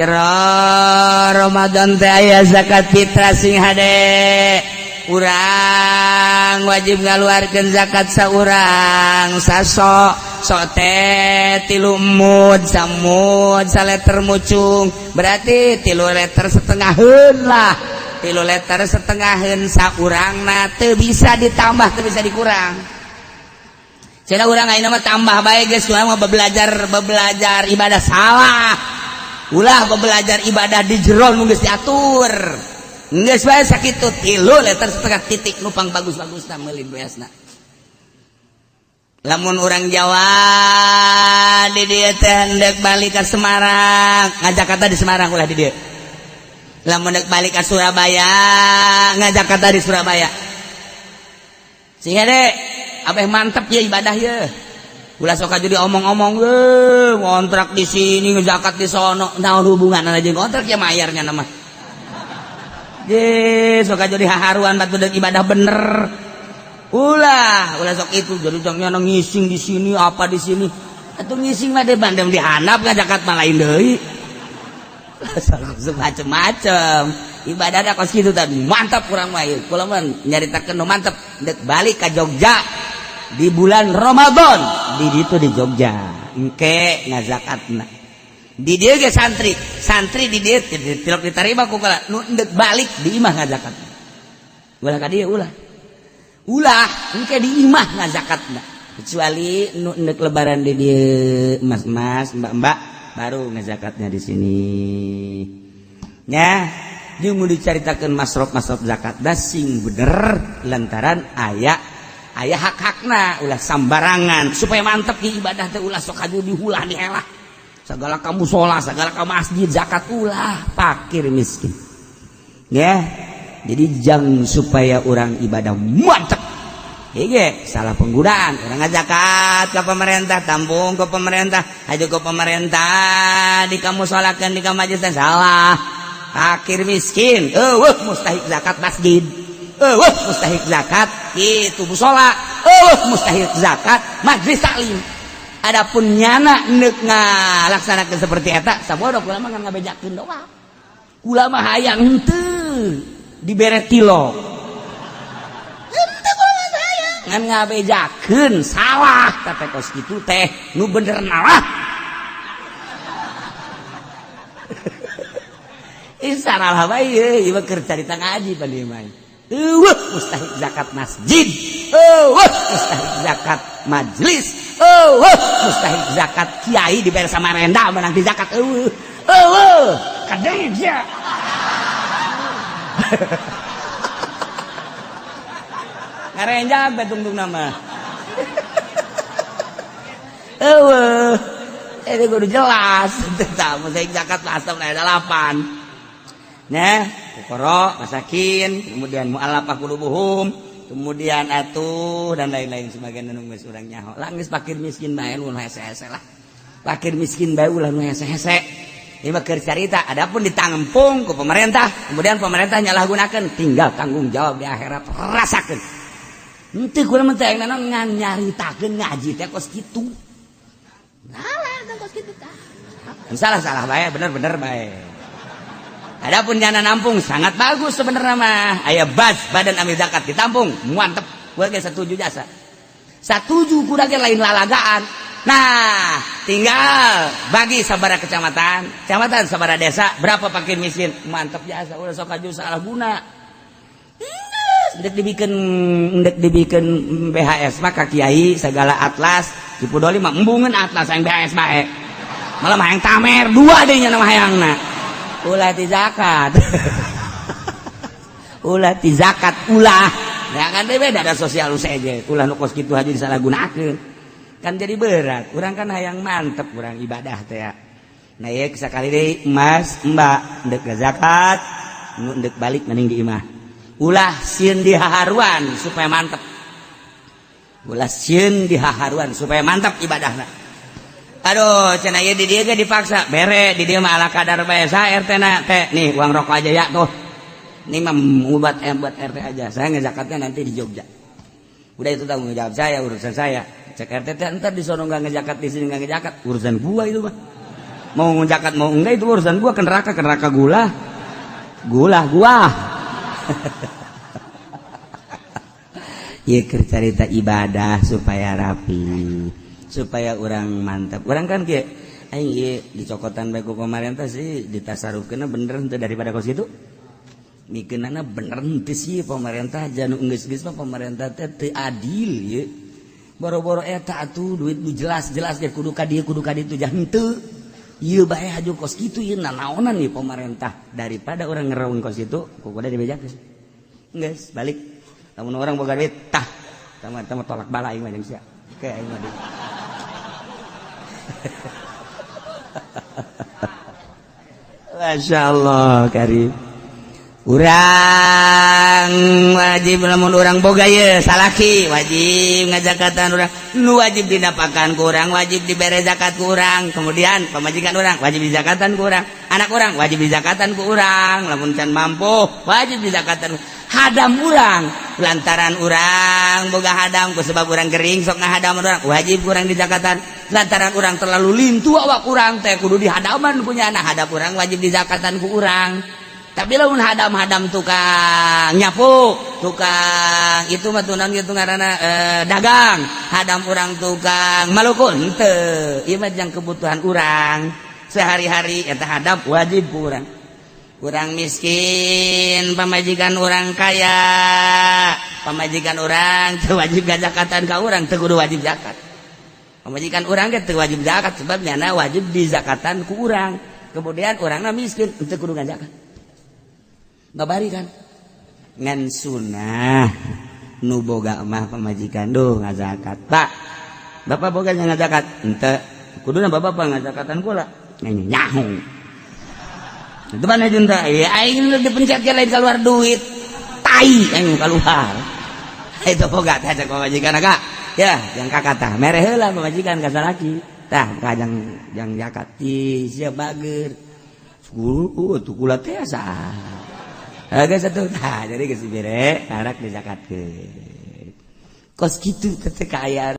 Jero Ramadan teh aya zakat fitrah, sing hade. Urang wajib ngaluarkeun zakat saurang saso'. So' teh 3 mud, samud saleter mucung, berarti 3 liter setengaheun lah, 3 liter setengaheun saurangna, teu bisa ditambah, teu bisa dikurang. Cenah urang ayeuna mah tambah bae geus, urang mah belajar belajar ibadah. Salah. Ulah belajar ibadah di jero nu geus diatur. Geus bae sakitu, 3 liter setengah titik, nu pang bagus-bagusna meuli beasna. Lamun orang Jawa di dieu teh hendak balik ke Semarang, ngajakatna di Semarang, ulah di dieu. Lamun hendak balik ke Surabaya, ngajakatna di Surabaya. Sehingga deh abeh mantep ya ibadah ya. Ulah sok jadi omong-omong, eh, ngontrak di sini, ngezakat di sono, naon hubungan aja ngontrak ya mayarnya nama. Je, sok jadi haharuan batu dek ibadah bener. Ulah, ulah sok itu jadi jangan ngising di sini apa di sini. Atau ngising mah deh bandem di handap, ngazakat mah lain deui. Macem-macem. Ibadah ada kos kitu tadi. Mantap kurang mah ieu. Kula mah nyaritakeun nu mantep dek balik ka Jogja di bulan Ramadan, di ditu di Jogja engke ngazakatna. Di dieu ge santri santri di dieu tilok diterima ku kula nu endek balik di imah ngazakatna. Ulah ka dieu, ulah, ulah, engke di imah ngazakatna, kecuali nu endek lebaran di dieu, mas-mas, mbak-mbak, baru ngazakatnya di sini ya. Jeung mau dicaritakeun masrof-masrof zakat da sing bener, lantaran aya aya hak-hakna, ulah sambarangan supaya mantep di ibadah teh. Ulah sok aju dihulah dihelah segala ka musola, segala ka masjid zakat, ulah, fakir miskin ya. Jadi jang supaya orang ibadah mantep. Ige, salah penggunaan orang ngazakat ke pemerintah, tampung ke pemerintah, aja ke pemerintah, di kamu sholatkan, di kamu majlis, salah. Fakir miskin euweuh mustahik zakat masjid, euweuh mustahik zakat itu musola, euweuh mustahik zakat majlis taklim. Adapun nyana neuk ngalaksanakeun seperti eta, sabodo kula mah ngan ngabejakeun doang. Kula mah hayang henteu dibere tilo, henteu, kula mah hayang ngan ngabejakeun salah teh kos kitu teh, nu bener nalah. Ih, salah bae ieu mah keur carita ngaji pan ieu mah. Euweuh mustahik zakat masjid, euweuh mustahik zakat majlis, euweuh mustahik zakat kiai dibayar sama renda menang di zakat, euweuh. Euweuh, kadang dia. Ngarenjak betungtung nama. Euweuh. Ini kudu jelas. Tah mustahik zakat asam ada 8. Nah, fuqara, masakin, kemudian mu'allafah qulubuhum, kemudian atuh dan lain-lain sebagian nu geus urang nyaho. Lah geus fakir miskin bae nu hese-hese lah. Fakir miskin bae ulah nu hese-hese. Ini mah keur carita, adapun ditampung ku pemerintah, kemudian pemerintah nyalahgunakeun, tinggal tanggung jawab di akhirat rasakeun. Henteu, kula mah teh ngan nyaritakeun ngaji teh kos kitu. Salah teh kos kitu tah. Salah-salah bae, bener-bener bae. Adapun jana nampung sangat bagus sebenarnya mah. Aya bas badan amil zakat ditampung, mantep. Gua ge setuju jasa. Satuju kuda ge lain lalagaan. Nah, tinggal bagi sabara kecamatan, kecamatan sabara desa, berapa fakir miskin, mantep jasa. Udah sok aju salah guna. Ndek dibikin BHS maka kiai segala atlas, Cipudoli mah embungeun atlas yang BHS bae. Malah mah yang tamer dua deh nya nama hayangna. Ulah ti zakat, ulah ti zakat, ulah ya kan beda ada sosial aja, ulah nu kos kitu aja disalahgunakeun kan jadi berat. Urang kan hayang mantep urang ibadah teh ya. Nah ya, sekali deui, mas, mbak, ndek zakat nu ndek balik mending di imah, ulah sieun dihaharuan supaya mantep, ulah sieun dihaharuan supaya mantap ibadahna. Aduh, cenah ieu di dieu ge dipaksa bere, di dieu mah ala kadar bae sa RT na teh, nih uang rokok aja ya tuh. Ini mah buat buat RT aja. Saya ngezakatnya nanti di Jogja. Udah, itu tanggung jawab saya, urusan saya. Cek RT teh entar di sono nggak ngezakat, di sini nggak ngezakat, urusan gua itu mah. Mau zakat mau enggak itu urusan gua, ke neraka, ke neraka gula. Gula gua. Ieu keur carita ibadah supaya rapi, supaya urang mantap. Urang kan kieu aing ieu dicokotan bae ku pemerintah sih ditasarufkeunna bener henteu daripada kos kitu. Mikeunana bener henteu sih pemerintah janu geus-geus mah pemerintah teh teu adil ieu. Boro-boro eta atuh duit nu jelas-jelas ge kudu ka dieu kudu ka ditu jah henteu. Ieu bae haju kos kitu ieu nanaonan ieu pemerintah daripada urang ngereung kos kitu kudu dibejakeun. Geus balik. Lamun orang boga duit tah tama tolak bala aing mah jeung sia. Ke aing mah. Masya Allah karim. Urang wajib lamun urang boga ye salaki wajib ngajakatan urang nu wajib dinapakan ku urang wajib dibere zakat ku urang, kemudian pamajikan urang wajib dizakatan ku urang, anak urang wajib dizakatan ku urang, lamun can mampu wajib dizakatan hadam urang lantaran urang boga hadam ku sebab urang gering sok ngahadam urang wajib kurang dizakatan lantaran urang terlalu lintu awak urang teh kudu dihadaman punya anak hadam urang wajib dizakatan ku urang. Tapi lamun hadam-hadam tukang nyapu, tukang itu mah tuh itu ngaranna dagang, hadam urang tukang maluku henteu. Ieu mah jang kebutuhan urang sehari-hari eta hadam wajib ku urang. Urang miskin, pamajikan urang kaya, pamajikan urang teu wajib gazakatan ka urang, teu kudu wajib zakat. Pamajikan urang ge teu wajib zakat sebab nyana wajib dizakatan ku urang. Kemudian urangna miskin, teu kudu ngazakat. Babari kan ngan sunah nu boga mah pamajikan duh ngazakat. Pak, bapak boga ngazakat henteu, kuduna bapak apa ngazakatan kula nyaho. Itu mana jeung teh aing dipencet ge lain keluar duit tai aing keluar. Itu boga teh cek pamajikan agak ya yang kakak tah mere heula pamajikan ka salaki tah kajang jang zakat ih sia bager guru tuh kula teh asa. Agak satu nah, jadi geus dibere karak dizakatkeun. Kos kitu teh kaayaan.